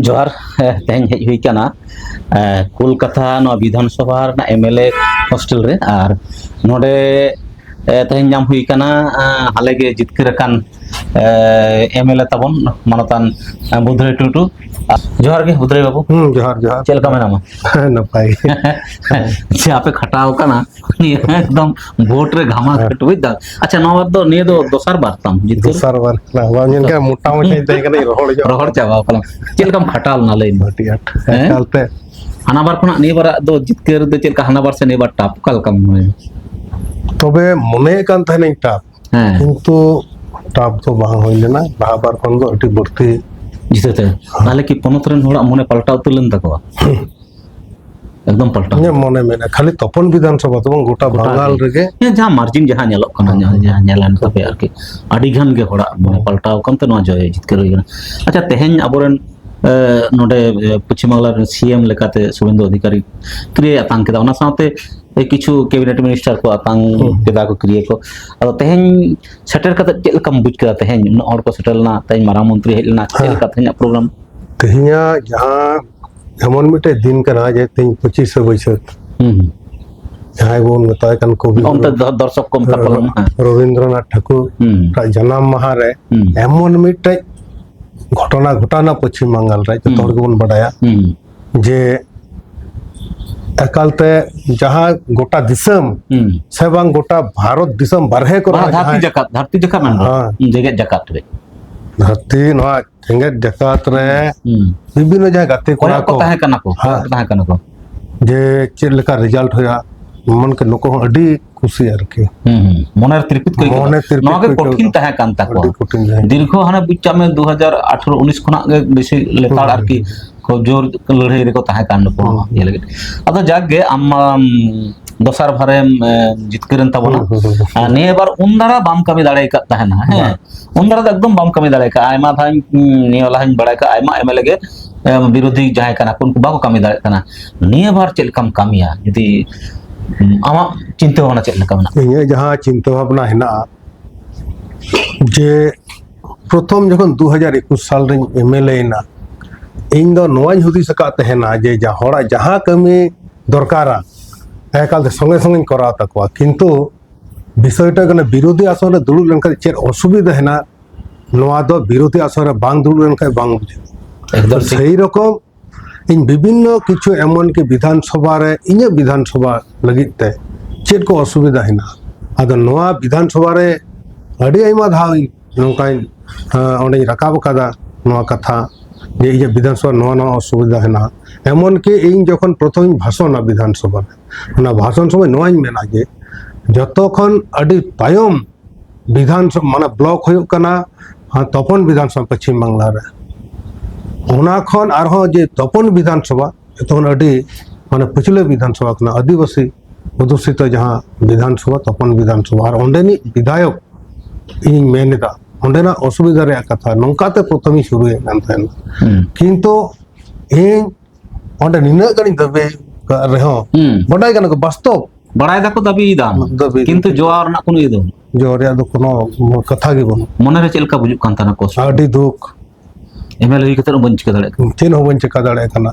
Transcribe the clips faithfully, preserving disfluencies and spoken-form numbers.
ᱡᱚᱦᱟᱨ᱾ ᱦᱮᱸ, ᱛᱮᱦᱮᱧ ᱦᱮᱡ ᱦᱩᱭ ᱠᱟᱱᱟ, ᱮ, ᱠᱳᱞᱠᱟᱛᱟ ᱱᱚᱣᱟ ᱵᱤᱫᱷᱟᱱ ᱥᱚᱵᱷᱟ ᱨᱮᱱᱟᱜ ᱮᱢ ᱮᱞ ᱮ ᱦᱳᱥᱴᱮᱞ ᱨᱮ᱾ ᱟᱨ ᱱᱚᱰᱮ, ᱮ, ᱛᱮᱦᱮᱧ ᱧᱟᱢ ᱦᱩᱭ ᱠᱟᱱᱟ, ᱮ, ᱦᱟᱞᱮ ᱜᱮ ᱡᱤᱛᱠᱟᱹᱨ ᱟᱠᱟᱱ, ᱮ, ᱮᱢ ᱮᱞ ᱮ ᱛᱟᱵᱚᱱ, ᱢᱟᱱᱚᱛᱟᱱ, ᱮ, ᱵᱩᱫᱷᱨᱟᱹᱭ ᱴᱩᱰᱩ᱾ ᱡᱚᱦᱟᱨ ᱜᱮ ᱵᱩᱫᱷᱨᱟᱹᱭ ᱵᱟᱹᱵᱩ᱾ ᱦᱩᱸ, ᱡᱚᱦᱟᱨ, ᱡᱚᱦᱟᱨ᱾ ᱪᱮᱫ ᱞᱮᱠᱟ ᱢᱮᱱᱟᱢᱟ? ᱦᱮᱸ, ᱱᱟᱯᱟᱭ ᱜᱮ᱾ ᱪᱮ ᱟᱯᱮ ᱠᱷᱟᱴᱟᱣ ᱠᱟᱱᱟ ᱱᱤᱭᱟᱹ ᱮᱠᱫᱚᱢ ᱵᱷᱳᱴ ᱨᱮ ᱜᱷᱟᱢᱟ ᱦᱮᱸ᱾ ᱠᱷᱟᱹᱴ, ᱵᱩᱡ ᱫᱟᱢ? ᱟᱪᱪᱷᱟ, ᱱᱚᱣᱟ ᱵᱟᱨ ᱫᱚ, ᱱᱤᱭᱟᱹ ᱫᱚ ᱫᱚᱥᱟᱨ ᱵᱟᱨ ᱛᱟᱢ ᱡᱤᱛᱠᱟᱹᱨ? ᱫᱚᱥᱟᱨ ᱵᱟᱨ ᱠᱟᱱᱟ᱾ ᱵᱟᱝ ᱧᱮᱞ ᱠᱟᱱᱟ, ᱢᱚᱴᱟ ᱢᱟᱪᱷᱟ ᱛᱟᱦᱮᱸ ᱠᱟᱱᱟ, ᱨᱚᱦᱚᱲ ᱧᱚᱜ᱾ ᱨᱚᱦᱚᱲ ᱪᱟᱵᱟ ᱠᱟᱱᱟ᱾ ᱪᱮᱫ ᱞᱮᱠᱟᱢ ᱠᱷᱟᱴᱟᱣ ᱞᱮᱱᱟ, ᱞᱟᱹᱭ ᱢᱮ? ᱟᱹᱰᱤ ᱟᱸᱴ᱾ ᱦᱮᱸ? ᱮᱠᱟᱞ ᱛᱮ᱾ ᱦᱟᱱᱟ ᱵᱟᱨ ᱠᱷᱚᱱᱟᱜ ᱱᱤᱭᱟᱹ ᱵᱟᱨᱟᱜ ᱫᱚ ᱡᱤᱛᱠᱟᱹᱨ ᱫᱚ ᱪᱮᱫ ᱞᱮᱠᱟ, ᱦᱟᱱᱟ ᱵᱟᱨ ᱥᱮ ᱱᱤᱭᱟᱹ ᱵᱟᱨ ᱴᱟᱯ? ᱚᱠᱟ ᱞᱮᱠᱟᱢ ᱢᱚᱱᱮᱭᱟ? ᱛᱚᱵᱮ ᱢᱚᱱᱮᱭᱮᱫ ᱠᱟᱱ ᱛᱟᱦᱮᱱᱟᱹᱧ ᱴᱟᱯ᱾ ᱦᱮᱸ᱾ ᱠᱤᱱᱛᱩ ᱴᱟᱯ ᱫᱚ ᱵᱟᱝ ᱦᱩᱭ ᱞᱮᱱᱟ᱾ ᱞᱟᱦᱟ ᱵᱟᱨ ᱠᱷᱚᱱ ᱫᱚ ᱟᱹᱰᱤ ᱵᱟᱹᱲᱛᱤ᱾ ᱡᱤᱛᱟᱹ ᱛᱮ᱾ ᱦᱮᱸ᱾ ᱛᱟᱦᱞᱮ ᱠᱤ ᱯᱚᱱᱚᱛ ᱨᱮᱱ ᱦᱚᱲᱟᱜ ᱢᱚᱱᱮ ᱯᱟᱞᱴᱟᱣ ᱩᱛᱟᱹᱨ ᱞᱮᱱ ᱛᱟᱠᱚᱣᱟ? ᱮᱠᱫᱚᱢ ᱯᱟᱞᱴᱟᱣ᱾ ᱤᱧᱟᱹᱜ ᱢᱚᱱᱮ ᱢᱮᱱᱟ, ᱠᱷᱟᱹᱞᱤ ᱛᱚᱯᱚᱱ ᱵᱤᱫᱷᱟᱱ ᱥᱚᱵᱷᱟ ᱫᱚ ᱵᱟᱝ, ᱜᱚᱴᱟ ᱜᱚᱴᱟ ᱵᱟᱝᱜᱟᱞ ᱜᱮ᱾ ᱨᱮᱜᱮ᱾ ᱦᱮᱸ, ᱡᱟᱦᱟᱸ ᱢᱟᱨᱡᱤᱱ ᱡᱟᱦᱟᱸ ᱧᱮᱞᱚᱜ ᱠᱟᱱᱟ, ᱦᱩᱸ, ᱡᱟᱦᱟᱸ, ᱦᱩᱸ᱾ ᱡᱟᱦᱟᱸ ᱧᱮᱞ ᱮᱱ ᱛᱟᱯᱮᱭᱟ ᱟᱨᱠᱤ, ᱟᱹᱰᱤ ᱜᱟᱱ ᱜᱮ ᱦᱚᱲᱟᱜ ᱢᱚᱱᱮ ᱦᱩᱸ᱾ ᱯᱟᱞᱴᱟᱣ ᱟᱠᱟᱱ ᱛᱮ ᱱᱚᱣᱟ ᱡᱚᱭ ᱡᱤᱛᱠᱟᱹᱨ ᱦᱩᱭ ᱠᱟᱱᱟ᱾ ᱟᱪᱪᱷᱟ, ᱛᱮᱦᱮᱧ ᱟᱵᱚᱨᱮᱱ, ᱮ, ᱱᱚᱰᱮ, ᱮ, ᱯᱚᱪᱷᱤᱢ ᱵᱟᱝᱞᱟ ᱨᱮᱱ ᱥᱤ ᱮᱢ ᱞᱮᱠᱟᱛᱮ ᱥᱩᱵᱷᱮᱱᱫᱩ ᱚᱫᱷᱤᱠᱟᱨᱤ ᱠᱤᱨᱤᱭᱟᱹ ᱟᱛᱟᱝ ᱠᱮᱫᱟ, ᱚᱱᱟ ᱥᱟᱶᱛᱮ, ᱮ, ᱠᱤᱪᱷᱩ ᱠᱮᱵᱤᱱᱮᱴ ᱢᱤᱱᱤᱥᱴᱟᱨ ᱠᱚ ᱟᱛᱟᱝ ᱦᱩᱸ᱾ ᱠᱮᱫᱟ ᱠᱚ, ᱠᱤᱨᱤᱭᱟᱹ ᱠᱚ᱾ ᱟᱫᱚ ᱛᱮᱦᱮᱧ ᱥᱮᱴᱮᱨ ᱠᱟᱛᱮ ᱪᱮᱫ ᱞᱮᱠᱟᱢ ᱵᱩᱡᱽ ᱠᱮᱫᱟ? ᱛᱮᱦᱮᱧ ᱩᱱᱟᱹᱜ ᱦᱚᱲ ᱠᱚ ᱥᱮᱴᱮᱨ ᱞᱮᱱᱟ, ᱛᱮᱦᱮᱧ ᱢᱟᱨᱟᱝ ᱢᱚᱱᱛᱨᱤ ᱦᱮᱡ ᱞᱮᱱᱟ, ᱪᱮᱫ ᱦᱮᱸ᱾ ᱞᱮᱠᱟ ᱛᱮᱦᱮᱧᱟᱜ ᱯᱨᱳᱜᱨᱟᱢ? ᱛᱮᱦᱮᱧᱟᱜ ᱡᱟᱦᱟᱸ ᱮᱢᱚᱱ ᱢᱤᱫᱴᱮᱡ ᱫᱤᱱ ᱠᱟᱱᱟ ᱡᱮ ᱛᱮᱦᱮᱧ ᱯᱚᱸᱪᱤᱥᱮ ᱵᱟᱹᱭᱥᱟᱹᱠᱷ᱾ ᱦᱩᱸ, ᱦᱩᱸ᱾ ᱡᱟᱦᱟᱸᱭ ᱵᱚᱱ ᱢᱮᱛᱟᱭ ᱠᱟᱱ ᱠᱚᱵᱤ ᱚᱱᱛᱮ ᱜᱩᱨᱩ ᱫᱚ-, ᱫᱚᱨᱥᱚᱠ ᱠᱚ ᱢᱮᱛᱟ ᱠᱚ ᱨᱚ-, ᱠᱟᱱᱟ, ᱦᱮᱸ᱾ ᱨᱚᱵᱤᱱᱫᱨᱚᱱᱟᱛᱷ ᱴᱷᱟᱹᱠᱩᱨ ᱦᱩᱸ᱾ ᱟᱜ ᱡᱟᱱᱟᱢ ᱢᱟᱦᱟ ᱨᱮ ᱦᱩᱸ᱾ ᱮᱢᱚᱱ ᱢᱤᱫᱴᱮᱡ ᱜᱷᱚᱴᱚᱱᱟ ᱜᱷᱚᱴᱟᱣᱱᱟ ᱯᱚᱪᱷᱤᱢ ᱵᱟᱝᱜᱟᱞ ᱨᱮ, ᱡᱚᱛᱚ ᱦᱩᱸ᱾ ᱦᱚᱲ ᱜᱮᱵᱚᱱ ᱵᱟᱰᱟᱭᱟ ᱦᱩᱸ᱾ ᱡᱮ ᱮᱠᱟᱞᱛᱮ ᱡᱟᱦᱟᱸ ᱜᱚᱴᱟ ᱫᱤᱥᱚᱢ ᱦᱩᱸ᱾ ᱥᱮ ᱵᱟᱝ ᱜᱚᱴᱟ ᱵᱷᱟᱨᱚᱛ ᱫᱤᱥᱚᱢ ᱵᱟᱨᱦᱮ ᱠᱚᱨᱮ ᱵᱟᱝ, ᱫᱷᱟᱹᱨᱛᱤ ᱡᱟᱦᱟᱸᱭ ᱡᱟᱠᱟᱛ, ᱫᱷᱟᱹᱨᱛᱤ ᱡᱟᱠᱟᱛ ᱢᱮᱱ ᱫᱚ, ᱦᱮᱸ᱾ ᱡᱮᱜᱮᱛ ᱡᱟᱠᱟᱛ ᱨᱮ᱾ ᱫᱷᱟᱹᱨᱛᱤ ᱱᱚᱣᱟ ᱡᱮᱜᱮᱛ ᱡᱟᱠᱟᱛ ᱨᱮ ᱦᱩᱸ᱾ ᱵᱤᱵᱷᱤᱱᱱᱚ ᱡᱟᱦᱟᱸ ᱜᱟᱛᱮ ᱠᱚᱲᱟ ᱠᱚᱭᱚᱜ ᱠᱚ ᱠᱚ ᱛᱟᱦᱮᱸ ᱠᱟᱱᱟ ᱠᱚ, ᱦᱮᱸ᱾ ᱠᱚᱭᱚᱜ ᱠᱚ ᱛᱟᱦᱮᱸ ᱠᱟᱱᱟ ᱠᱚ᱾ ᱡᱮ ᱪᱮᱫ ᱞᱮᱠᱟ ᱨᱮᱡᱟᱞᱴ ᱦᱩᱭᱩᱜᱼᱟ, ᱮᱢᱚᱱ ᱠᱤ ᱱᱩᱠᱩ ᱦᱚᱸ ᱟᱹᱰᱤ ᱠᱩᱥᱤ ᱟᱨᱠᱤ᱾ ᱦᱩᱸ, ᱦᱩᱸ᱾ ᱢᱚᱱᱮᱨ ᱛᱤᱨᱯᱤᱛ ᱠᱚ ᱟᱹᱭᱠᱟᱹᱣ ᱢᱚᱱᱮ ᱠᱮᱫᱟ᱾ ᱛᱤᱨᱯᱤᱛ ᱱᱚᱣᱟ ᱜᱮ ᱠᱚ ᱟᱹᱭᱠᱟᱹᱣ ᱠᱚᱴᱷᱤᱱ ᱠᱮᱫᱟ᱾ ᱛᱟᱦᱮᱸ ᱠᱟᱱ ᱛᱟᱠᱚᱣᱟ᱾ ᱟᱹᱰᱤ ᱠᱚᱴᱷᱤᱱ ᱛᱟᱦᱮᱸ ᱠᱟᱱᱟ᱾ ᱫᱤᱨᱜᱷᱚ ᱦᱟᱱᱮ ᱵᱩᱡᱽ ᱠᱟᱜ ᱢᱮ, ᱫᱩ ᱦᱟᱡᱟᱨ ᱟᱴᱷᱨᱚ ᱩᱱᱤᱥ ᱠᱷᱚᱱᱟᱜ ᱜᱮ ᱵᱮᱥᱤ ᱞᱮᱛᱟᱲ ᱦᱩᱸ, ᱟᱨᱠᱤ ᱦᱩᱸ, ᱦᱩᱸ᱾ ᱠᱚ ᱡᱳᱨ ᱞᱟᱹᱲᱦᱟᱹᱭ ᱨᱮᱠᱚ ᱛᱟᱦᱮᱸ ᱠᱟᱱ ᱱᱩᱠᱩ ᱦᱚᱸ ᱦᱩᱸ, ᱦᱩᱸ᱾ ᱤᱭᱟᱹ ᱞᱟᱹᱜᱤᱫ᱾ ᱟᱫᱚ ᱡᱟᱠ ᱜᱮ ᱟᱢ, ᱟᱢ, ᱫᱚᱥᱟᱨ ᱵᱷᱟᱨᱮᱢ, ᱮ, ᱡᱤᱛᱠᱟᱹᱨᱮᱱ ᱛᱟᱵᱚᱱᱟ᱾ ᱦᱩᱸ, ᱦᱩᱸ, ᱦᱩᱸ, ᱦᱩᱸ᱾ ᱟᱨ ᱱᱤᱭᱟᱹ ᱵᱟᱨ ᱩᱱ ᱫᱟᱨᱟ ᱵᱟᱢ ᱠᱟᱹᱢᱤ ᱫᱟᱲᱮ ᱟᱠᱟᱫ ᱛᱟᱦᱮᱱᱟ, ᱦᱮᱸ᱾ ᱵᱟᱝ᱾ ᱩᱱ ᱫᱟᱨᱟ ᱫᱚ ᱮᱠᱫᱚᱢ ᱵᱟᱢ ᱠᱟᱹᱢᱤ ᱫᱟᱲᱮ ᱟᱠᱟᱫᱼᱟ᱾ ᱟᱭᱢᱟ ᱫᱷᱟᱣ ᱤᱧ, ᱱᱤᱭᱟᱹ ᱞᱟᱦᱟᱧ ᱵᱟᱲᱟᱭ ᱠᱟᱜᱼᱟ, ᱟᱭᱢᱟ ᱮᱢ ᱮᱞ ᱮ ᱜᱮ, ᱮ, ᱵᱤᱨᱳᱫᱷᱤ ᱡᱟᱦᱟᱸᱭ ᱠᱟᱱᱟ ᱠᱚ, ᱩᱱᱠᱩ ᱵᱟᱠᱚ ᱠᱟᱹᱢᱤ ᱫᱟᱲᱮᱭᱟᱜ ᱠᱟᱱᱟ᱾ ᱱᱤᱭᱟᱹ ᱵᱟᱨ ᱪᱮᱫ ᱞᱮᱠᱟᱢ ᱠᱟᱹᱢᱤᱭᱟ? ᱡᱩᱫᱤ, ᱩᱸ, ᱟᱢᱟᱜ ᱪᱤᱱᱛᱟᱹ ᱵᱷᱟᱵᱽᱱᱟ ᱪᱮᱫ ᱞᱮᱠᱟ ᱢᱮᱱᱟᱜᱼᱟ? ᱤᱧᱟᱹᱜ ᱡᱟᱦᱟᱸ ᱪᱤᱱᱛᱟᱹ ᱵᱷᱟᱵᱽᱱᱟ ᱦᱮᱱᱟᱜᱼᱟ, ᱡᱮ ᱯᱨᱚᱛᱷᱚᱢ ᱡᱚᱠᱷᱚᱱ ᱫᱩ ᱦᱟᱡᱟᱨ ᱮᱠᱩᱥ ᱥᱟᱞ ᱨᱤᱧ ᱮᱢ ᱮᱞ ᱮ ᱮᱱᱟ, ᱤᱧ ᱫᱚ ᱱᱚᱣᱟᱧ ᱦᱩᱫᱤᱥ ᱟᱠᱟᱫ ᱛᱟᱦᱮᱱᱟ ᱡᱮ ᱡᱟ ᱦᱚᱲᱟᱜ ᱡᱟᱦᱟᱸ ᱠᱟᱹᱢᱤ ᱫᱚᱨᱠᱟᱨᱟ, ᱮᱠᱟᱞᱛᱮ ᱥᱚᱸᱜᱮ ᱥᱚᱸᱜᱮᱧ ᱠᱚᱨᱟᱣ ᱛᱟᱠᱚᱣᱟ, ᱠᱤᱱᱛᱩ ᱵᱤᱥᱚᱭᱴᱟ ᱠᱟᱱᱟ ᱵᱤᱨᱳᱫᱷᱤ ᱟᱥᱚᱱ ᱨᱮ ᱫᱩᱲᱩᱵ ᱞᱮᱱᱠᱷᱟᱱ ᱪᱮᱫ ᱚᱥᱩᱵᱤᱫᱷᱟ ᱦᱮᱱᱟᱜ, ᱱᱚᱣᱟ ᱫᱚ ᱵᱤᱨᱳᱫᱷᱤ ᱟᱥᱚᱱ ᱨᱮ ᱵᱟᱝ ᱫᱩᱲᱩᱵ ᱞᱮᱱᱠᱷᱟᱱ ᱵᱟᱝ ᱵᱩᱡᱷᱟᱹᱜᱼᱟ᱾ ᱮᱠᱫᱚᱢ ᱴᱷᱤᱠ᱾ ᱥᱮᱭ ᱨᱚᱠᱚᱢ ᱤᱧ ᱵᱤᱵᱷᱤᱱᱱᱚ ᱠᱤᱪᱷᱩ, ᱮᱢᱚᱱ ᱠᱤ ᱵᱤᱫᱷᱟᱱ ᱥᱚᱵᱷᱟ ᱨᱮ, ᱤᱧᱟᱹᱜ ᱵᱤᱫᱷᱟᱱ ᱥᱚᱵᱷᱟ ᱞᱟᱹᱜᱤᱫ ᱛᱮ ᱪᱮᱫ ᱠᱚ ᱚᱥᱩᱵᱤᱫᱷᱟ ᱦᱮᱱᱟᱜᱼᱟ, ᱟᱫᱚ ᱱᱚᱣᱟ ᱵᱤᱫᱷᱟᱱ ᱥᱚᱵᱷᱟ ᱨᱮ ᱟᱹᱰᱤ ᱟᱭᱢᱟ ᱫᱷᱟᱣ ᱤᱧ ᱱᱚᱝᱠᱟᱧ, ᱟᱸ, ᱚᱸᱰᱮᱧ ᱨᱟᱠᱟᱵ ᱟᱠᱟᱫᱟ ᱱᱚᱣᱟ ᱠᱟᱛᱷᱟ ᱡᱮ ᱤᱧᱟᱹᱜ ᱵᱤᱫᱷᱟᱱ ᱥᱚᱵᱷᱟ ᱱᱚᱣᱟ ᱱᱚᱣᱟ ᱚᱥᱩᱵᱤᱫᱷᱟ ᱦᱮᱱᱟᱜᱼᱟ᱾ ᱮᱢᱚᱱ ᱠᱤ ᱤᱧ ᱡᱚᱠᱷᱚᱱ ᱯᱨᱚᱛᱷᱚᱢᱤᱧ ᱵᱷᱟᱥᱚᱱᱟ ᱵᱤᱫᱷᱟᱱ ᱥᱚᱵᱷᱟ ᱨᱮ, ᱚᱱᱟ ᱵᱷᱟᱥᱚᱱ ᱥᱚᱢᱚᱭ ᱱᱚᱣᱟᱧ ᱢᱮᱱᱟ ᱡᱮ ᱡᱚᱛᱚ ᱠᱷᱚᱱ ᱟᱹᱰᱤ ᱛᱟᱭᱚᱢ ᱵᱤᱫᱷᱟᱱ ᱥᱚᱵᱷᱟ, ᱢᱟᱱᱮ ᱵᱞᱚᱠ ᱦᱩᱭᱩᱜ ᱠᱟᱱᱟ, ᱟᱨ ᱛᱚᱯᱚᱱ ᱵᱤᱫᱷᱟᱱ ᱥᱚᱵᱷᱟ ᱯᱚᱪᱷᱤᱢ ᱵᱟᱝᱞᱟ ᱨᱮ᱾ ᱚᱱᱟ ᱠᱷᱚᱱ ᱟᱨᱦᱚᱸ ᱡᱮ ᱛᱚᱯᱚᱱ ᱵᱤᱫᱷᱟᱱ ᱥᱚᱵᱷᱟ, ᱡᱚᱛᱚ ᱠᱷᱚᱱ ᱟᱹᱰᱤ ᱢᱟᱱᱮ ᱯᱟᱹᱪᱷᱞᱟᱹ ᱵᱤᱫᱷᱟᱱ ᱥᱚᱵᱷᱟ ᱠᱟᱱᱟ, ᱟᱹᱫᱤᱵᱟᱹᱥᱤ ᱚᱫᱷᱩᱥᱤᱛᱚ ᱡᱟᱦᱟᱸ ᱵᱤᱫᱷᱟᱱ ᱥᱚᱵᱷᱟ, ᱛᱚᱯᱚᱱ ᱵᱤᱫᱷᱟᱱ ᱥᱚᱵᱷᱟ, ᱟᱨ ᱚᱸᱰᱮᱱᱤᱡ ᱵᱤᱫᱷᱟᱭᱚᱠ ᱤᱧᱤᱧ ᱢᱮᱱ ᱮᱫᱟ, ᱚᱸᱰᱮᱱᱟᱜ ᱚᱥᱩᱵᱤᱫᱷᱟ ᱨᱮᱭᱟᱜ ᱠᱟᱛᱷᱟ ᱱᱚᱝᱠᱟᱛᱮ ᱯᱨᱚᱛᱷᱚᱢᱤᱧ ᱥᱩᱨᱩᱭᱮᱫ ᱠᱟᱱ ᱛᱟᱦᱮᱱᱟ᱾ ᱦᱩᱸ᱾ ᱠᱤᱱᱛᱩ ᱤᱧ ᱚᱸᱰᱮ ᱱᱤᱱᱟᱹᱜ ᱜᱟᱱᱤᱧ ᱫᱟᱹᱵᱤ ᱠᱟᱜ ᱨᱮᱦᱚᱸ, ᱦᱩᱸ᱾ ᱵᱟᱰᱟᱭ ᱠᱟᱱᱟ ᱠᱚ ᱵᱟᱥᱛᱚᱵ᱾ ᱵᱟᱲᱟᱭ ᱫᱟᱠᱚ ᱫᱟᱹᱵᱤᱭ ᱫᱟᱢ᱾ ᱫᱟᱹᱵᱤ ᱠᱤᱱᱛᱩ ᱫᱟᱠᱚ᱾ ᱡᱚᱣᱟᱣ ᱨᱮᱱᱟᱜ ᱠᱳᱱᱳ ᱤᱭᱟᱹ ᱫᱚ ᱵᱟᱹᱱᱩᱜ᱾ ᱡᱚᱣᱟᱣ ᱨᱮᱭᱟᱜ ᱫᱚ ᱠᱳᱱᱳ ᱠᱟᱛᱷᱟ ᱜᱮ ᱵᱟᱹᱱᱩᱜ᱾ ᱢᱚᱱᱮᱨᱮ ᱪᱮᱫ ᱞᱮᱠᱟ ᱵᱩᱡᱩᱜ ᱠᱟᱱ ᱛᱟᱦᱮᱱᱟ ᱠᱚᱥᱴᱚ? ᱟᱹᱰᱤ ᱫᱩᱠ᱾ ᱮᱢᱮᱞᱮ ᱦᱩᱭ ᱠᱟᱛᱮ ᱦᱚᱸ ᱵᱟᱹᱧ ᱪᱤᱠᱟᱹ ᱫᱟᱲᱮᱭᱟᱜ ᱠᱟᱱᱟ᱾ ᱪᱮᱫ ᱦᱚᱸ ᱵᱟᱹᱧ ᱪᱤᱠᱟᱹ ᱫᱟᱲᱮᱭᱟᱜ ᱠᱟᱱᱟ᱾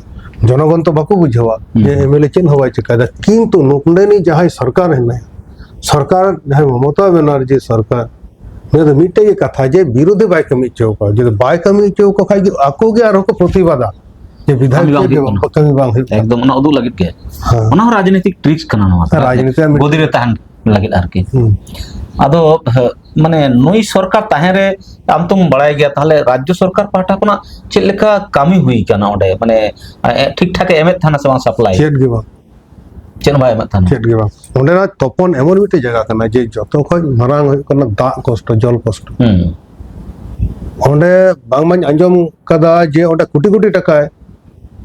ᱡᱚᱱᱚᱜᱚᱱ ᱛᱚ ᱵᱟᱠᱚ ᱵᱩᱡᱷᱟᱹᱣᱟ ᱦᱩᱸ᱾ ᱡᱮ ᱮᱢᱮᱞᱮ ᱪᱮᱫ ᱦᱚᱸ ᱵᱟᱭ ᱪᱤᱠᱟᱹᱭᱮᱫᱟ, ᱠᱤᱱᱛᱩ ᱱᱚᱰᱮᱱᱤᱡ ᱡᱟᱦᱟᱸᱭ ᱥᱚᱨᱠᱟᱨ ᱦᱮᱱᱟᱭᱟ, ᱥᱚᱨᱠᱟᱨ ᱡᱟᱦᱟᱸᱭ ᱢᱚᱢᱚᱛᱟ ᱵᱮᱱᱟᱨᱡᱤ ᱥᱚᱨᱠᱟᱨ, ᱩᱱᱤ ᱫᱚ ᱢᱤᱫᱴᱮᱡ ᱜᱮ ᱠᱟᱛᱷᱟ ᱡᱮ ᱵᱤᱨᱳᱫᱷᱤ ᱵᱟᱭ ᱠᱟᱹᱢᱤ ᱦᱚᱪᱚ ᱟᱠᱚᱣᱟ᱾ ᱡᱩᱫᱤ ᱵᱟᱭ ᱠᱟᱹᱢᱤ ᱦᱚᱪᱚ ᱟᱠᱚ ᱠᱷᱟᱡ ᱜᱮ ᱟᱠᱚ ᱜᱮ ᱟᱨᱦᱚᱸ ᱠᱚ ᱯᱨᱚᱛᱤᱵᱟᱫᱟ ᱡᱮ ᱵᱤᱫᱷᱟᱭᱚᱠ ᱠᱟᱹᱢᱤ ᱵᱟᱝ ᱪᱮᱫ ᱦᱩᱭᱩᱜ ᱜᱮ ᱠᱟᱱᱟ᱾ ᱵᱟᱝ ᱠᱟᱹᱢᱤ ᱵᱟᱝ ᱦᱩᱭᱩᱜ ᱠᱟᱱᱟ᱾ ᱮᱠᱫᱚᱢ ᱚᱱᱟ ᱩᱫᱩᱜ ᱞᱟᱹᱜᱤᱫ ᱜᱮ᱾ ᱦᱮᱸ᱾ ᱚᱱᱟ ᱦᱚᱸ ᱨᱟᱡᱽᱱᱤᱛᱤᱠ ᱴᱨᱤᱠᱥ ᱠᱟᱱᱟ ᱱᱚᱣᱟ ᱫᱚ᱾ ᱨᱟᱡᱽᱱᱤᱛᱤ ᱟᱨ ᱜᱚᱫᱤ ᱨᱮ ᱛᱟᱦᱮᱱ ᱞᱟᱹᱜᱤᱫ ᱟᱨᱠᱤ᱾ ᱦᱩᱸ᱾ ᱟᱫᱚ, ᱦᱮ, ᱢᱟᱱᱮ ᱱᱩᱭ ᱥᱚᱨᱠᱟᱨ ᱛᱟᱦᱮᱸ ᱨᱮ ᱟᱢ ᱛᱚᱢ ᱵᱟᱲᱟᱭ ᱜᱮᱭᱟ, ᱛᱟᱦᱞᱮ ᱨᱟᱡᱽᱡᱚ ᱥᱚᱨᱠᱟᱨ ᱯᱟᱦᱴᱟ ᱠᱷᱚᱱᱟᱜ ᱪᱮᱫ ᱞᱮᱠᱟ ᱠᱟᱹᱢᱤ ᱦᱩᱭ ᱠᱟᱱᱟ ᱚᱸᱰᱮ? ᱢᱟᱱᱮ, ᱮ, ᱴᱷᱤᱠ ᱴᱷᱟᱠ ᱮ ᱮᱢᱮᱫ ᱛᱟᱦᱮᱱᱟ ᱥᱮ ᱵᱟᱝ ᱥᱟᱯᱞᱟᱭ? ᱪᱮᱫ ᱜᱮ ᱵᱟᱝ᱾ ᱪᱮᱫ ᱦᱚᱸ ᱵᱟᱭ ᱮᱢᱮᱫ ᱛᱟᱦᱮᱱᱟ? ᱪᱮᱫ ᱜᱮ ᱵᱟᱝ᱾ ᱚᱸᱰᱮᱱᱟᱜ ᱛᱚᱯᱚᱱ ᱮᱢᱚᱱ ᱢᱤᱫᱴᱮᱡ ᱡᱟᱭᱜᱟ ᱠᱟᱱᱟ ᱡᱮ ᱡᱚᱛᱚ ᱠᱷᱚᱱ ᱢᱟᱨᱟᱝ ᱦᱩᱭᱩᱜ ᱠᱟᱱᱟ ᱫᱟᱜ ᱠᱚᱥᱴᱚ, ᱡᱚᱞ ᱠᱚᱥᱴᱚ᱾ ᱦᱩᱸ᱾ ᱚᱸᱰᱮ ᱵᱟᱝᱢᱟᱧ ᱟᱸᱡᱚᱢ ᱠᱟᱫᱟ ᱡᱮ ᱚᱸᱰᱮ ᱠᱳᱴᱤ ᱠᱳᱴᱤ ᱴᱟᱠᱟᱭ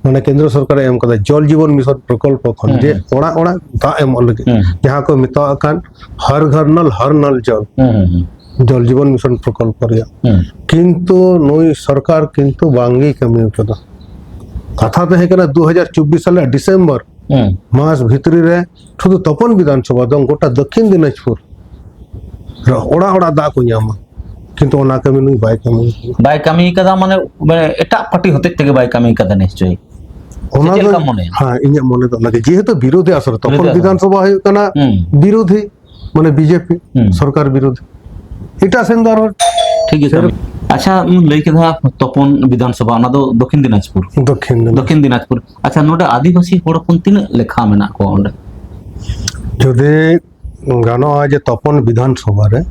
ᱢᱟᱱᱮ ᱠᱮᱱᱫᱨᱚ ᱥᱚᱨᱠᱟᱨᱮ ᱮᱢ ᱠᱟᱫᱟ ᱡᱚᱞ ᱡᱤᱵᱚᱱ ᱢᱤᱥᱚᱱ ᱯᱨᱚᱠᱚᱞᱯᱚ ᱠᱷᱚᱱ, ᱦᱩᱸ, ᱡᱮ ᱦᱩᱸ᱾ ᱚᱲᱟᱜ ᱚᱲᱟᱜ ᱫᱟᱜ ᱮᱢᱚᱜ ᱞᱟᱹᱜᱤᱫ, ᱦᱩᱸ᱾ ᱡᱟᱦᱟᱸ ᱠᱚ ᱢᱮᱛᱟᱣᱟᱜ ᱠᱟᱱ ᱦᱟᱨ ᱜᱷᱟᱨ ᱱᱚᱞ ᱦᱟᱨ ᱱᱚᱞ ᱡᱚᱞ, ᱦᱩᱸ, ᱦᱩᱸ, ᱦᱩᱸ᱾ ᱡᱚᱞ ᱡᱤᱵᱚᱱ ᱢᱤᱥᱚᱱ ᱯᱨᱚᱠᱚᱞᱯᱚ ᱨᱮᱭᱟᱜ᱾ ᱦᱩᱸ᱾ ᱠᱤᱱᱛᱩ ᱱᱩᱭ ᱥᱚᱨᱠᱟᱨ ᱠᱤᱱᱛᱩ ᱵᱟᱝᱜᱮᱭ ᱠᱟᱹᱢᱤ ᱠᱟᱫᱟ᱾ ᱠᱟᱛᱷᱟ ᱛᱟᱦᱮᱸ ᱠᱟᱱᱟ ᱫᱩ ᱦᱟᱡᱟᱨ ᱪᱚᱵᱵᱤᱥ ᱥᱟᱞ ᱨᱮᱭᱟᱜ ᱰᱤᱥᱮᱢᱵᱚᱨ ᱦᱩᱸ᱾ ᱢᱟᱥ ᱵᱷᱤᱛᱨᱤ ᱨᱮ ᱥᱩᱫᱷᱩ ᱛᱚᱯᱚᱱ ᱵᱤᱫᱷᱟᱱ ᱥᱚᱵᱷᱟ ᱫᱚ ᱜᱚᱴᱟ ᱫᱚᱠᱠᱷᱤᱱ ᱫᱤᱱᱟᱡᱽᱯᱩᱨ ᱨᱮ ᱚᱲᱟᱜ ᱚᱲᱟᱜ ᱫᱟᱜ ᱠᱚ ᱧᱟᱢᱟ᱾ ᱠᱤᱱᱛᱩ ᱚᱱᱟ ᱠᱟᱹᱢᱤ ᱱᱩᱭ ᱵᱟᱭ ᱠᱟᱹᱢᱤ ᱠᱟᱫᱟ᱾ ᱵᱟᱭ ᱠᱟᱹᱢᱤ ᱠᱟᱫᱟ ᱢᱟᱱᱮ, ᱢᱟᱱᱮ ᱮᱴᱟᱜ ᱯᱟᱨᱴᱤ ᱦᱚᱛᱮᱡ ᱛᱮᱜᱮ ᱵᱟᱭ ᱠᱟᱹᱢᱤ ᱠᱟᱫᱟ ᱱᱤᱥᱪᱚᱭ᱾ ᱚᱱᱟ ᱪᱮᱫ ᱫᱚ ᱞᱮᱠᱟᱢ ᱢᱚᱱᱮᱭᱟ? ᱦᱮᱸ, ᱤᱧᱟᱹᱜ ᱢᱚᱱᱮ ᱫᱚ ᱚᱱᱟᱜᱮ, ᱡᱮᱦᱮᱛᱩ ᱵᱤᱨᱳᱫᱷᱤ ᱟᱥᱚᱞ ᱛᱚᱠᱷᱚᱱ ᱵᱤᱨᱳᱫᱷᱤ ᱟᱥᱚᱞ᱾ ᱵᱤᱫᱷᱟᱱ ᱥᱚᱵᱷᱟ ᱦᱩᱭᱩᱜ ᱠᱟᱱᱟ ᱦᱩᱸ᱾ ᱵᱤᱨᱳᱫᱷᱤ, ᱢᱟᱱᱮ ᱵᱤᱡᱮᱯᱤ ᱦᱩᱸ᱾ ᱥᱚᱨᱠᱟᱨ ᱵᱤᱨᱳᱫᱷᱤ᱾ ᱮᱴᱟᱜ ᱥᱮᱱ ᱫᱚ ᱟᱨᱦᱚᱸ ᱴᱷᱤᱠ ᱜᱮ ᱥᱮᱨᱚᱠᱚᱢ ᱠᱟᱹᱢᱤ᱾ ᱟᱪᱪᱷᱟ, ᱞᱟᱹᱭ ᱠᱮᱫᱟ ᱛᱚᱯᱚᱱ ᱵᱤᱫᱷᱟᱱ ᱥᱚᱵᱷᱟ, ᱚᱱᱟ ᱫᱚ ᱫᱚᱠᱷᱤᱱ ᱫᱤᱱᱟᱡᱽᱯᱩᱨ᱾ ᱫᱚᱠᱷᱤᱱ ᱫᱤᱱᱟᱡᱽᱯᱩᱨ᱾ ᱫᱚᱠᱷᱤᱱ ᱫᱤᱱᱟᱡᱽᱯᱩᱨ᱾ ᱟᱪᱪᱷᱟ, ᱱᱚᱰᱮ ᱟᱹᱫᱤᱵᱟᱹᱥᱤ ᱦᱚᱲ ᱦᱚᱯᱚᱱ ᱛᱤᱱᱟᱹᱜ ᱞᱮᱠᱷᱟ ᱢᱮᱱᱟᱜ ᱠᱚᱣᱟ ᱚᱸᱰᱮ? ᱡᱩᱫᱤ ᱜᱟᱱᱚᱜᱼᱟ ᱡᱮ ᱛᱚᱯᱚᱱ ᱵᱤᱫᱷᱟᱱ ᱥᱚᱵᱷᱟ ᱨᱮ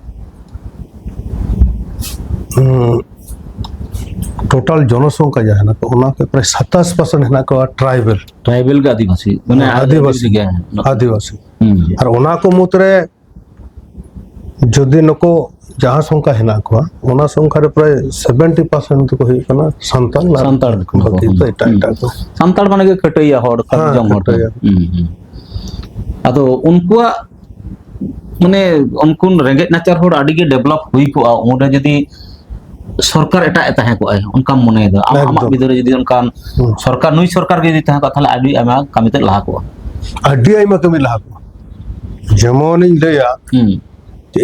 ᱴᱳᱴᱟᱞ ᱡᱚᱱᱚᱥᱚᱝᱠᱷᱟ ᱡᱟᱦᱟᱸ ᱦᱮᱱᱟᱜ ᱠᱚᱣᱟ, ᱚᱱᱟ ᱠᱚ ᱯᱨᱟᱭ ᱥᱟᱛᱟᱥ ᱯᱟᱨᱥᱮᱱᱴ ᱦᱮᱱᱟᱜ ᱠᱚᱣᱟ ᱴᱨᱟᱭᱵᱮᱞ᱾ ᱴᱨᱟᱭᱵᱮᱞ ᱜᱮ ᱟᱹᱫᱤᱵᱟᱹᱥᱤ, ᱢᱟᱱᱮ ᱦᱮᱸ, ᱟᱹᱫᱤᱵᱟᱹᱥᱤ᱾ ᱜᱮ᱾ ᱟᱹᱫᱤᱵᱟᱹᱥᱤ᱾ ᱦᱩᱸ᱾ ᱟᱨ ᱚᱱᱟ ᱠᱚ ᱢᱩᱫᱽᱨᱮ ᱡᱩᱫᱤ ᱱᱩᱠᱩ ᱡᱟᱦᱟᱸ ᱥᱚᱝᱠᱷᱟ ᱦᱮᱱᱟᱜ ᱠᱚᱣᱟ, ᱚᱱᱟ ᱥᱚᱝᱠᱷᱟ ᱨᱮ ᱯᱨᱟᱭ ᱥᱮᱵᱷᱮᱱᱴᱤ ᱯᱟᱨᱥᱮᱱᱴ ᱫᱚᱠᱚ ᱦᱩᱭᱩᱜ ᱠᱟᱱᱟ ᱥᱟᱱᱛᱟᱲ᱾ ᱟᱨ ᱥᱟᱱᱛᱟᱲ ᱠᱟᱱᱟ ᱠᱚ᱾ ᱵᱟᱹᱠᱤ ᱫᱚ ᱮᱴᱟᱜ ᱦᱩᱸ᱾ ᱮᱴᱟᱜ ᱠᱚ᱾ ᱥᱟᱱᱛᱟᱲ ᱢᱟᱱᱮ ᱜᱮ ᱠᱷᱟᱹᱴᱟᱹᱭᱟ ᱦᱚᱲ, ᱠᱷᱟᱹᱴ ᱦᱮᱸ, ᱡᱚᱝ ᱦᱚᱲ᱾ ᱠᱷᱟᱹᱴᱟᱹᱭᱟ᱾ ᱦᱩᱸ, ᱦᱩᱸ᱾ ᱟᱫᱚ ᱩᱱᱠᱩᱣᱟᱜ ᱢᱟᱱᱮ ᱩᱱᱠᱩ ᱨᱮᱸᱜᱮᱡ ᱱᱟᱪᱟᱨ ᱦᱚᱲ ᱟᱹᱰᱤ ᱜᱮ ᱰᱮᱵᱷᱞᱚᱯ ᱦᱩᱭ ᱠᱚᱜᱼᱟ, ᱚᱸᱰᱮ ᱡᱩᱫᱤ ᱥᱚᱨᱠᱟᱨ ᱮᱴᱟᱜ ᱮ ᱛᱟᱦᱮᱸ ᱠᱚᱜᱼᱟᱭ, ᱚᱱᱠᱟᱢ ᱢᱚᱱᱮᱭᱮᱫᱟ? ᱟᱢ, ᱟᱢᱟᱜ ᱮᱠᱫᱚᱢ᱾ ᱵᱤᱫᱟᱹᱞ ᱨᱮ ᱡᱩᱫᱤ ᱚᱱᱠᱟᱱ ᱦᱩᱸ᱾ ᱥᱚᱨᱠᱟᱨ, ᱱᱩᱭ ᱥᱚᱨᱠᱟᱨ ᱜᱮ ᱡᱩᱫᱤ ᱛᱟᱦᱮᱸ ᱠᱚᱜᱼᱟ, ᱛᱟᱦᱚᱞᱮ ᱟᱹᱰᱤ ᱟᱭᱢᱟ ᱠᱟᱹᱢᱤ ᱛᱮᱫ ᱞᱟᱦᱟ ᱠᱚᱜᱼᱟ᱾ ᱟᱹᱰᱤ ᱟᱭᱢᱟ ᱠᱟᱹᱢᱤ ᱞᱟᱦᱟ ᱠᱚᱜᱼᱟ᱾ ᱡᱮᱢᱚᱱᱤᱧ ᱞᱟᱹᱭᱟ, ᱦᱩᱸ᱾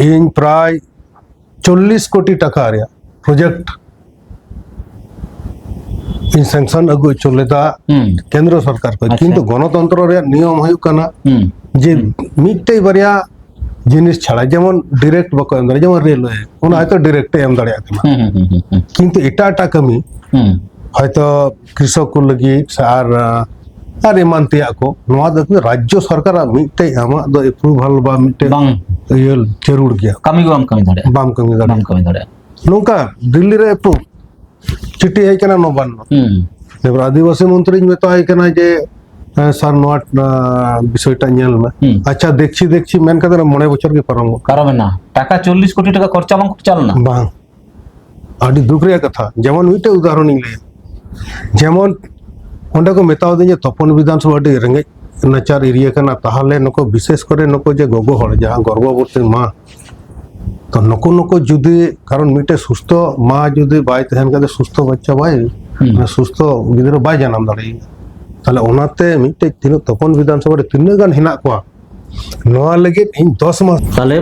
ᱤᱧ ᱯᱨᱟᱭ ᱪᱚᱞᱞᱤᱥ ᱠᱳᱴᱤ ᱴᱟᱠᱟ ᱨᱮᱭᱟᱜ ᱯᱨᱚᱡᱮᱠᱴ ᱤᱧ ᱥᱮᱝᱥᱚᱱ ᱟᱹᱜᱩ ᱦᱚᱪᱚ ᱞᱮᱫᱟ ᱦᱩᱸ᱾ ᱠᱮᱱᱫᱨᱚ ᱥᱚᱨᱠᱟᱨ ᱠᱷᱚᱱ᱾ ᱟᱪᱪᱷᱟ᱾ ᱠᱤᱱᱛᱩ ᱜᱚᱱᱚᱛᱚᱱᱛᱨᱚ ᱨᱮᱭᱟᱜ ᱱᱤᱭᱚᱢ ᱦᱩᱭᱩᱜ ᱠᱟᱱᱟ ᱦᱩᱸ᱾ ᱡᱮ ᱦᱩᱸ᱾ ᱢᱤᱫᱴᱮᱡ ᱵᱟᱨᱭᱟ ᱡᱤᱱᱤᱥ ᱪᱷᱟᱲᱟ, ᱡᱮᱢᱚᱱ ᱰᱤᱨᱮᱠᱴ ᱵᱟᱠᱚ ᱮᱢ ᱫᱟᱲᱮᱭᱟᱜᱼᱟ, ᱡᱮᱢᱚᱱ ᱨᱮᱞᱣᱮ, ᱚᱱᱟ ᱦᱩᱸ᱾ ᱦᱚᱭᱛᱚ ᱰᱤᱨᱮᱠᱴ ᱮ ᱮᱢ ᱫᱟᱲᱮᱭᱟᱜ ᱠᱟᱱᱟ᱾ ᱦᱩᱸ, ᱦᱩᱸ, ᱦᱩᱸ, ᱦᱩᱸ, ᱦᱩᱸ᱾ ᱠᱤᱱᱛᱩ ᱮᱴᱟᱜ ᱮᱴᱟᱜ ᱠᱟᱹᱢᱤ ᱦᱩᱸ᱾ ᱦᱚᱭᱛᱚ ᱠᱨᱤᱥᱚᱠ ᱠᱚ ᱞᱟᱹᱜᱤᱫ ᱥᱮ ᱟᱨ, ᱟᱨ ᱮᱢᱟᱱ ᱛᱮᱭᱟᱜ ᱠᱚ, ᱱᱚᱣᱟ ᱫᱚ ᱨᱟᱡᱽᱡᱚ ᱥᱚᱨᱠᱟᱨᱟᱜ ᱢᱤᱫᱴᱮᱡ ᱟᱢᱟᱜ ᱫᱚ ᱮᱯᱨᱩᱵᱷᱟᱞ ᱵᱟ ᱢᱤᱫᱴᱮᱡ ᱵᱟᱝ᱾ ᱤᱭᱟᱹ ᱡᱟᱹᱨᱩᱲ ᱜᱮᱭᱟ᱾ ᱠᱟᱹᱢᱤ ᱜᱮ ᱵᱟᱢ ᱠᱟᱹᱢᱤ ᱫᱟᱲᱮᱭᱟᱜᱼᱟ᱾ ᱵᱟᱢ ᱠᱟᱹᱢᱤ ᱫᱟᱲᱮᱭᱟᱜᱼᱟ᱾ ᱵᱟᱢ ᱠᱟᱹᱢᱤ ᱫᱟᱲᱮᱭᱟᱜᱼᱟ᱾ ᱱᱚᱝᱠᱟ ᱫᱤᱞᱞᱤ ᱨᱮ ᱮᱯᱨᱩᱵᱷ ᱪᱤᱴᱷᱤ ᱦᱮᱡ ᱠᱟᱱᱟ ᱱᱚᱵᱟᱱᱱᱚ᱾ ᱦᱩᱸ᱾ ᱮᱵᱟᱨ ᱟᱹᱫᱤᱵᱟᱹᱥᱤ ᱢᱚᱱᱛᱨᱤᱧ ᱢᱮᱛᱟᱭ ᱠᱟᱱᱟ ᱡᱮ, "ᱦᱮᱸ ᱥᱟᱨ, ᱱᱚᱣᱟ, ᱟᱸ, ᱵᱤᱥᱚᱭᱴᱟ ᱧᱮᱞ ᱢᱮ᱾" ᱦᱩᱸ᱾ ᱟᱪᱪᱷᱟ, ᱫᱮᱠᱪᱷᱤ ᱫᱮᱠᱪᱷᱤ ᱢᱮᱱ ᱠᱟᱛᱮ ᱢᱚᱬᱮ ᱵᱚᱪᱷᱚᱨ ᱜᱮ ᱯᱟᱨᱚᱢ ᱜᱚᱫ ᱠᱟᱱᱟ᱾ ᱯᱟᱨᱚᱢᱮᱱᱟ᱾ ᱴᱟᱠᱟ ᱪᱚᱞᱞᱤᱥ ᱠᱳᱴᱤ ᱴᱟᱠᱟ ᱠᱷᱚᱨᱪᱟ ᱵᱟᱝ ᱠᱷᱚᱨᱪᱟ ᱞᱮᱱᱟ? ᱵᱟᱝ᱾ ᱟᱹᱰᱤ ᱫᱩᱠ ᱨᱮᱭᱟᱜ ᱠᱟᱛᱷᱟ᱾ ᱡᱮᱢᱚᱱ ᱢᱤᱫᱴᱮᱡ ᱩᱫᱟᱦᱚᱨᱚᱱᱤᱧ ᱞᱟᱹᱭᱟ, ᱡᱮᱢᱚᱱ ᱚᱸᱰᱮ ᱠᱚ ᱢᱮᱛᱟᱣ ᱫᱤᱧᱟ ᱛᱚᱯᱚᱱ ᱵᱤᱫᱷᱟᱱ ᱥᱚᱵᱷᱟ ᱟᱹᱰᱤ ᱨᱮᱸᱜᱮᱡ ᱱᱟᱪᱟᱨ ᱮᱨᱤᱭᱟ ᱠᱟᱱᱟ, ᱛᱟᱦᱚᱞᱮ ᱱᱩᱠᱩ ᱵᱤᱥᱮᱥ ᱠᱚᱨᱮ ᱱᱩᱠᱩ ᱡᱮ ᱜᱚᱜᱚ ᱦᱚᱲ ᱡᱟᱦᱟᱸ ᱜᱚᱨᱵᱷᱚᱵᱚᱛᱤ ᱢᱟ, ᱛᱚ ᱱᱩᱠᱩ, ᱱᱩᱠᱩ ᱡᱩᱫᱤ, ᱠᱟᱨᱚᱱ ᱢᱤᱫᱴᱮᱡ ᱥᱩᱥᱛᱷᱚ ᱢᱟ ᱡᱩᱫᱤ ᱵᱟᱭ ᱛᱟᱦᱮᱱ ᱠᱷᱟᱱ ᱫᱚ ᱥᱩᱥᱛᱷᱚ ᱵᱟᱪᱪᱟ ᱵᱟᱭ, ᱦᱩᱸ᱾ ᱢᱟᱱᱮ ᱥᱩᱥᱛᱷᱚ ᱜᱤᱫᱽᱨᱟᱹ ᱵᱟᱭ ᱡᱟᱱᱟᱢ ᱫᱟᱲᱮᱭᱟᱜᱼᱟ᱾ ᱛᱟᱦᱞᱮ ᱚᱱᱟᱛᱮ ᱢᱤᱫᱴᱮᱡ ᱛᱤᱱᱟᱹᱜ ᱛᱚᱯᱚᱱ ᱵᱤᱫᱷᱟᱱ ᱥᱚᱵᱷᱟ ᱨᱮ ᱛᱤᱱᱟᱹᱜ ᱜᱟᱱ ᱦᱮᱱᱟᱜ ᱠᱚᱣᱟ, ᱱᱚᱣᱟ ᱞᱟᱹᱜᱤᱫ ᱤᱧ ᱫᱚᱥ ᱢᱟᱥ᱾ ᱛᱟᱦᱞᱮ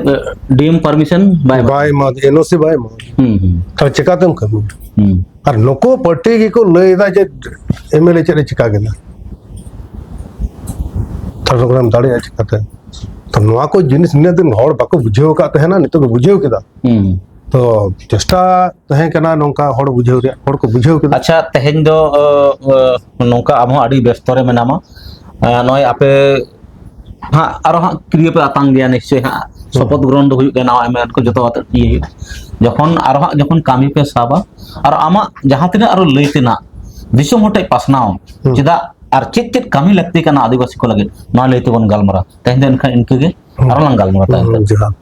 ᱰᱤ ᱮᱢ ᱯᱟᱨᱢᱤᱥᱚᱱ ᱵᱟᱭ ᱮᱢᱟ? ᱵᱟᱭ ᱮᱢᱟ, ᱮᱱ ᱳ ᱥᱤ ᱵᱟᱭ ᱮᱢᱟ᱾ ᱦᱩᱸ, ᱦᱩᱸ᱾ ᱛᱟᱦᱞᱮ ᱪᱮᱠᱟᱛᱮᱢ ᱠᱟᱹᱢᱤᱭᱟ? ᱦᱩᱸ᱾ ᱟᱨ ᱱᱩᱠᱩ ᱯᱟᱨᱴᱤ ᱜᱮᱠᱚ ᱞᱟᱹᱭ ᱮᱫᱟ ᱡᱮ ᱮᱢ ᱮᱞ ᱮ ᱪᱮᱫ ᱮ ᱪᱤᱠᱟ ᱠᱮᱫᱟ? ᱛᱟᱦᱞᱮ ᱚᱱᱟᱢ ᱫᱟᱲᱮᱭᱟᱜᱼᱟ ᱪᱤᱠᱟᱛᱮ? ᱛᱚ ᱱᱚᱣᱟ ᱠᱚ ᱡᱤᱱᱤᱥ ᱱᱤᱱᱟᱹᱜ ᱫᱤᱱ ᱦᱚᱲ ᱵᱟᱠᱚ ᱵᱩᱡᱷᱟᱹᱣ ᱟᱠᱟᱫ ᱛᱟᱦᱮᱱᱟ, ᱱᱤᱛᱚᱜ ᱠᱚ ᱵᱩᱡᱷᱟᱹᱣ ᱠᱮᱫᱟ᱾ ᱦᱩᱸ᱾ ᱛᱚ ᱪᱮᱥᱴᱟ ᱛᱟᱦᱮᱸ ᱠᱟᱱᱟ ᱱᱚᱝᱠᱟ ᱦᱚᱲ ᱵᱩᱡᱷᱟᱹᱣ ᱨᱮᱭᱟᱜ, ᱦᱚᱲ ᱠᱚ ᱵᱩᱡᱷᱟᱹᱣ ᱠᱮᱫᱟ᱾ ᱟᱪᱪᱷᱟ, ᱛᱮᱦᱮᱧ ᱫᱚ ᱱᱚᱝᱠᱟ ᱟᱢ ᱦᱚᱸ ᱟᱹᱰᱤ ᱵᱮᱥᱛᱚ ᱨᱮ ᱢᱮᱱᱟᱢᱟ᱾ ᱱᱚᱜᱼᱚᱭ ᱟᱯᱮ ᱦᱟᱸᱜ ᱟᱨᱚ ᱦᱟᱸᱜ ᱠᱤᱨᱤᱭᱟᱹ ᱯᱮ ᱟᱛᱟᱝ ᱜᱮᱭᱟ ᱱᱤᱥᱪᱚᱭ ᱦᱟᱸᱜ᱾ ᱦᱩᱸ᱾ ᱥᱚᱯᱚᱫ ᱜᱨᱚᱦᱚᱱ ᱫᱚ ᱦᱩᱭᱩᱜ ᱜᱮᱭᱟ, ᱱᱟᱣᱟ ᱮᱢ ᱮᱞ ᱠᱚ ᱡᱚᱛᱚ ᱟᱛᱮ ᱤᱭᱟᱹ ᱦᱩᱭᱩᱜᱼᱟ᱾ ᱡᱚᱠᱷᱚᱱ ᱟᱨᱚ ᱦᱟᱸᱜ ᱡᱚᱠᱷᱚᱱ ᱠᱟᱹᱢᱤ ᱯᱮ ᱥᱟᱵᱟ, ᱟᱨ ᱟᱢᱟᱜ ᱡᱟᱦᱟᱸ ᱛᱤᱱᱟᱹᱜ ᱟᱨᱚ ᱞᱟᱹᱭ ᱛᱮᱱᱟᱜ ᱫᱤᱥᱚᱢ ᱦᱚᱲ ᱴᱷᱮᱡ ᱯᱟᱥᱱᱟᱣ, ᱦᱩᱸ᱾ ᱪᱮᱫᱟᱜ ᱟᱨ ᱪᱮᱫ ᱪᱮᱫ ᱠᱟᱹᱢᱤ ᱞᱟᱹᱠᱛᱤ ᱠᱟᱱᱟ ᱟᱹᱫᱤᱵᱟᱹᱥᱤ ᱠᱚ ᱞᱟᱹᱜᱤᱫ, ᱱᱚᱣᱟ ᱞᱟᱹᱭ ᱛᱮᱵᱚᱱ ᱜᱟᱞᱢᱟᱨᱟᱣ᱾ ᱛᱮᱦᱮᱧ ᱫᱚ ᱮᱱᱠᱷᱟᱱ ᱤᱱᱠᱟᱹ ᱜᱮ, ᱦᱩᱸ᱾ ᱟᱨᱚ ᱞᱟᱝ ᱜᱟᱞᱢᱟᱨᱟᱣ ᱛᱟᱭᱚᱢ ᱛᱮ᱾ ᱦᱩᱸ, ᱡᱚᱦᱟᱨ᱾